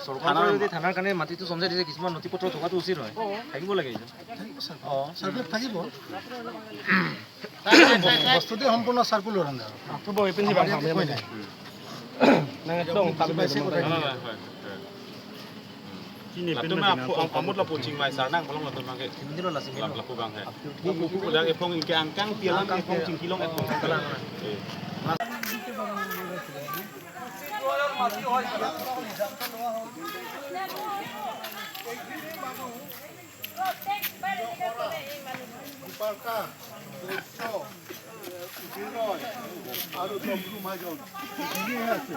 চৰকাৰৰ যদি থানাৰ কাৰণে মাটিটো চমজাই দিছে, কিছুমান নথি পত্ৰ থকাটো উচিত হয়, থাকিব লাগে এইটো। অঁ, চাৰ্কুলাৰ থাকিব। বস্তুটো সম্পূৰ্ণ চাৰ্কুলাৰ আণ্ডাৰ, একোৱেই নাই। বুজি পাইছে কথাখিনি? Amot la poching mai sar nang kolong la to mange la la bang he ku ku ku la e phong ke ang kang pialang e phong ching kilong e phong kalang e. আৰু ডমৰু মাজন এইখিনিহে আছে।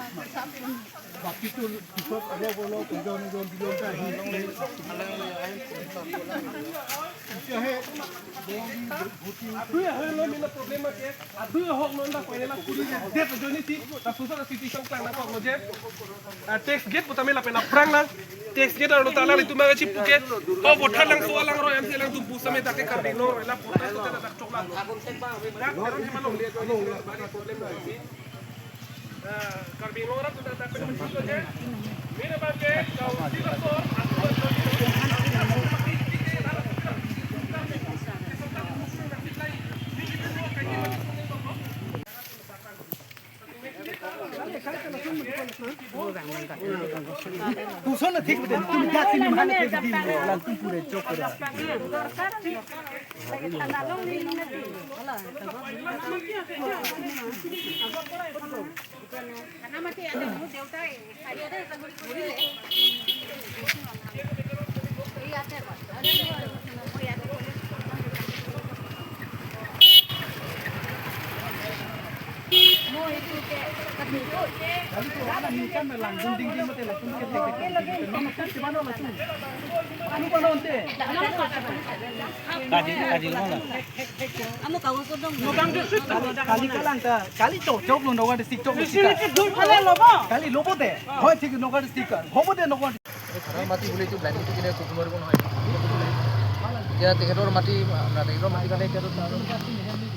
বাকীটো পিছত অলপ অলপ ইজন ইজন দুজনকে আহি এতিয়াহে। Tax gate utami la pena prang lang tax gate aro tala itu mga chipuke o bothar lang suwa lang ro MC lang tumpu sa meta ke karbi no la porta to tela tak chokla pero ni malong le bari problem na si karbi no ra to ta pe je mere ba ke councilor ko. মাটি বুলি এইটো ব্লাইণ্ডিংটো কেনে ক'ব নোৱাৰিব নহয়। এতিয়া তেখেতৰ মাটি, তেখেতৰ মাটিৰ কাৰণে এতিয়াতো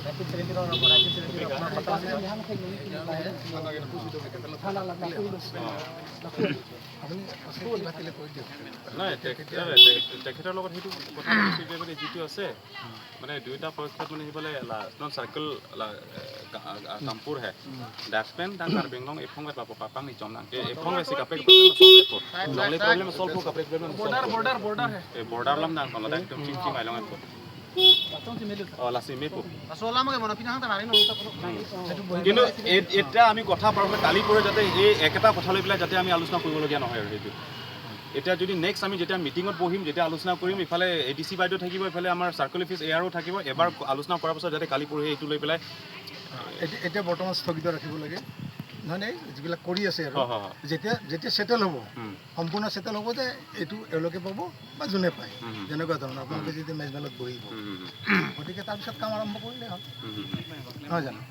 1979ৰ 1970 আপোনাৰ পাতা আছিল। নাই, তেখেতৰ লগত সেইটো কথা কৈছোঁ যে মানে যিটো আছে মানে দুয়োটা পক্ষত মানে সিফালে নন চাৰ্কল কামপুৰ হে ডাষ্টবিন দাং কাৰ্বিংলং এফং বাপ পাপাং নি জম নাং এফং এসি কাপে লংলে প্ৰব্লেম সলভ কাপে প্ৰব্লেম বৰ্ডাৰ বৰ্ডাৰ বৰ্ডাৰ হে এই বৰ্ডাৰ লাম দাং কলা একদম চিং চিং আইলং এফ অ লাসি মেপো। কিন্তু এতিয়া আমি কথা পাৰোঁ কালি পৰে যাতে এই একেটা কথা লৈ পেলাই যাতে আমি আলোচনা কৰিবলগীয়া নহয়। আৰু সেইটো এতিয়া যদি নেক্সট আমি যেতিয়া মিটিঙত বহিম, যেতিয়া আলোচনা কৰিম, ইফালে এ ডি চি বাইদেউ থাকিব, ইফালে আমাৰ চাৰ্কল অফিচ এ আৰো থাকিব, এবাৰ আলোচনা কৰাৰ পাছত যাতে কালি পৰহি এইটো লৈ পেলাই এতিয়া বৰ্তমান স্থগিত ৰাখিব লাগে নহয়, যিবিলাক কৰি আছে। আৰু যেতিয়া যেতিয়া ছেটেল হ'ব, সম্পূৰ্ণ ছেটেল হ'ব যে এইটো এওঁলোকে পাব বা যোনে পায় যেনেকুৱা ধৰণৰ আপোনালোকে যেতিয়া মেজমেলত বহিব, গতিকে তাৰপিছত কাম আৰম্ভ কৰিলে হ'ল নহয় জানো?